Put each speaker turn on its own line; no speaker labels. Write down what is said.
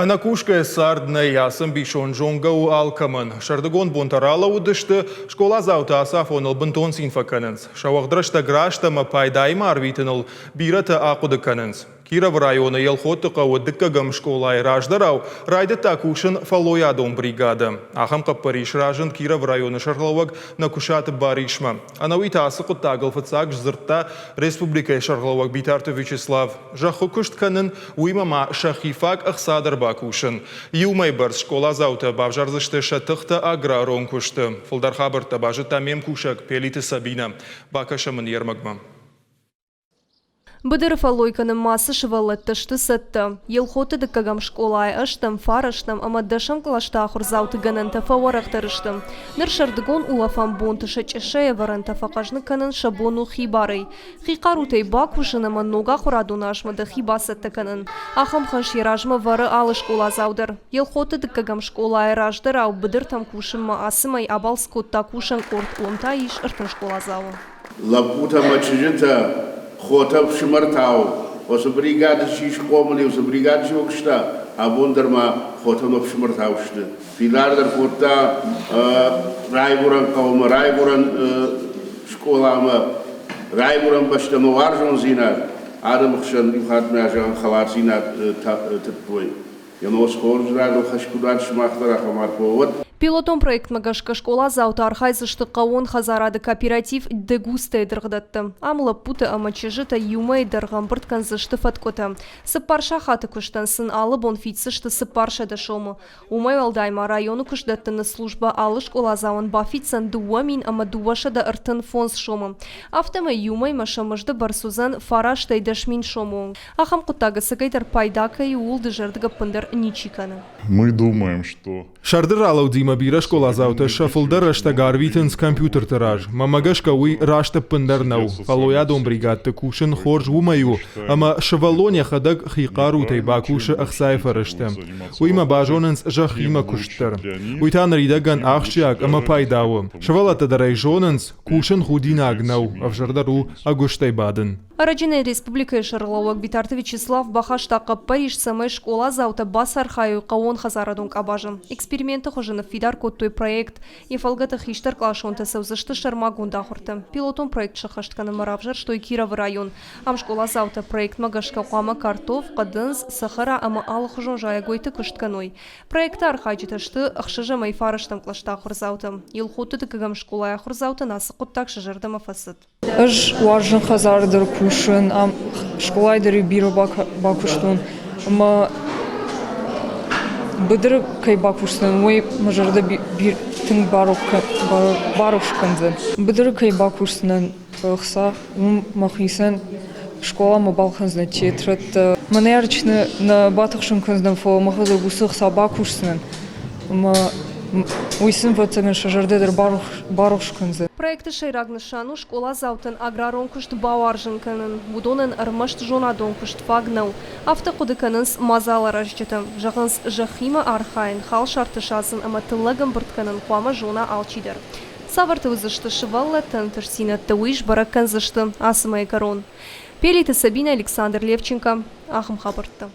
Ӕнӕкусгӕ цард нӕй, ацы ӕмбисонд зонгӕ у алкӕмӕн. Сӕрдыгон бонтӕ ралӕууыдысты, скъоладзаутӕ ацы афоныл бынтон цин фӕкӕнынц. Сӕ уӕгъд рӕстӕг раст ӕмӕ пайдаимӕ арвитыныл бирӕтӕ ахъуыды кӕнынц. Кировы районы Елхотты хъӕуы дыккӕгӕм скъолайы раздӕрау райдыдта кусын фӕллойадон бригадӕ. Ахӕм хъӕппӕрис разынд Кировы районы сӕргълӕууӕг Нӕкуысаты Барисмӕ. Ӕнӕуи та ацы хъуыддагыл фыццаг сдзырдта республикӕйы сӕргълӕууӕг Битарты Вячеслав. Зӕххы куыст кӕнын, уыимӕ ма сӕхи фаг ӕхца дӕр бакусын. Иу мӕй бӕрц скъоладзаутӕ бавзардзысты сӕ тыхтӕ аграрон куысты. Фылдӕр хабӕрттӕ базыдта ме мкусӕг Пелиты Сабинӕ. Бакӕсӕм ын йе рмӕгмӕ.
Быдыры фӕллой кӕнынмӕ цы сывӕллӕттӕ сты цӕттӕ. Елхоты дыккӕгӕм скъолайы ӕстӕм, фарӕстӕм ӕмӕ дӕсӕм кълӕсты ахуырдзауты гӕнӕнтӕ фӕуӕрӕхдӕр сты. Ныр сӕрдыгон улӕфӕн бонты сӕ чъыссӕйы ӕвӕрӕнтӕ фӕхъӕзныг кӕнын сӕ бон у хибарӕй. Хи хъарутӕй бакусын ӕмӕ ног ахуырадон азмӕ дӕхи бацӕттӕ кӕнын. Ахӕм хӕс йӕ размӕ вӕры алы скъоладзау дӕр. Елхотты дыккӕгӕм скъолайы раздӕрау быдыртӕм кусынмӕ ацы мӕй абалц кодта кусӕн къорд, уым та ис 30 скъоладзауы.
Лӕппутӕ ӕмӕ чызджытӕ, хотӕ ӕфсымӕртау, уыцы бригады чи схъомыл и, уыцы бригады чи куыста, абон дӕр ма хотӕ ӕмӕ ӕфсымӕртау сты. Фидардӕр кодта райгуырӕн хъӕумӕ, райгуырӕн скъоламӕ, райгуырӕн бӕстӕмӕ уарзондзинад, адӕмы хсӕн иу хатт мӕ зӕгъын хӕлардзинад тыдтой. Йӕ нос хорз рагыл хӕсгуыдад сымах дӕр ахӕм арфӕ уӕд.
Пилотон проектмӕ гӕсгӕ скъоладзаутӕ архайдзысты хъӕууон хӕдзарады кооператив Дегустӕйы дыргъдӕтты. Ам лӕппутӕ ӕмӕ чызджытӕ иумӕйы дӕргъы ӕмбырд кӕндзысты фӕткъуытӕ. Цыппар сахаты куыстӕн сын алы бон фиддзысты 400 сомы. Уымӕй уӕлдай ма районы куыстдӕттыны службӕ алы скъоладзауӕн бафиддзӕн 2235 сомы. Афтӕмӕй иу мӕймӕ сӕ мызды бӕрц уыдзӕн фарастӕй 10 000 сомы онг. Ахӕм хъуыддаг ӕцӕгӕйдӕр пайда кӕй у, ууыл дызӕрдыг ӕппындӕр ничи кӕны.
Мы думаем, что
Сӕрды ралӕудимӕ бирӕ скъоладзаутӕ сӕ фылдӕр рӕстӕг арвитынц компьютерты раз. Мӕнмӕ гӕсгӕ уый раст ӕппындӕр нӕу. Фӕллойадон бригадты кусын хорз уымӕй у, ӕмӕ сывӕллон йӕхӕдӕг хи хъарутӕй бакусы ӕхцайы фӕрӕзтӕ. Уыимӕ базонынц зӕххимӕ куыст дӕр. Уый та ныридӕгӕн ахсджиаг ӕмӕ пайда у. Сывӕллӕттӕ дӕр ӕй зонынц, кусын худинаг нӕу, ӕвзӕрдӕр у ӕгуыстӕй бадын.
Ӕрӕджы нӕ республикӕйы сӕргълӕууӕг Битарты Вячеслав бахаста хъӕппӕрис, цӕмӕй скъоладзаутӕ бацархайой хъӕууонхӕдзарадон къабазы. Эксперименты хуызы ныффидар кодтой проект. Йӕ фӕлгӕты хистӕркъласонтӕ цӕудзысты сӕрмагонд ахуырты. Пилотон проект сӕххӕст кӕнынмӕ равзӕрстой Кировы район. Ам скъоладзаутӕ проектмӕ гӕсгӕ хъуамӕ картоф, хъӕдындз, цӕхӕра ӕмӕ алыхуызон зайӕгойты куыст кӕной. Проекты архайджытӕ сты ӕхсӕзӕмӕй фарӕстӕм кълӕсты ахуырдзаутӕ. Елхотты дыккӕгӕм скъолайы ахуырдзаутӕн ацы хъуыддаг сӕ зӕрдӕмӕ фӕцыд.
Ӕз уарзын хӕдзары дӕр кусын, ам скъолайы дӕр бирӕ бакуыстон ӕмӕ быдыры кӕй бакусдзынӕн, уый мӕ зӕрдӕ тынг барухс кӕндзӕн. Быдыры кӕй бакусдзынӕн ӕхца, уым мӕхицӕн скъоламӕ балхӕндзынӕн тетрӕдтӕ. Мӕнӕ нӕ батыхсын кӕндзынӕн, фӕлӕ мӕхӕдӕг уыцы ӕхца бакусдзынӕн ӕмӕ уый сын, ӕвӕццӕгӕн, сӕ зӕрдӕ дӕр барухс кӕндзӕн.
Проекты сӕйраг нысан у скъоладзаутӕн аграрон куыст бауарзын кӕнын. Уыдонӕн ӕрмӕст зонадон куыст фаг нӕу. Афтӕ хъуыды кӕнынц мадзаларазджытӕ. Зӕгъынц, зӕххимӕ архайын, халсарты садзын ӕмӕ тыллӕг ӕмбырд кӕнын хъуамӕ зона алчидӕр. Цавӕртӕ уыдзысты сывӕллӕтты ӕнтыстдзинӕдтӕ, уый сбӕрӕг кӕндзысты ацы мӕйы кӕрон. Пелиты Сабинӕ, Александр Левченко. Ахӕм хабӕрттӕ.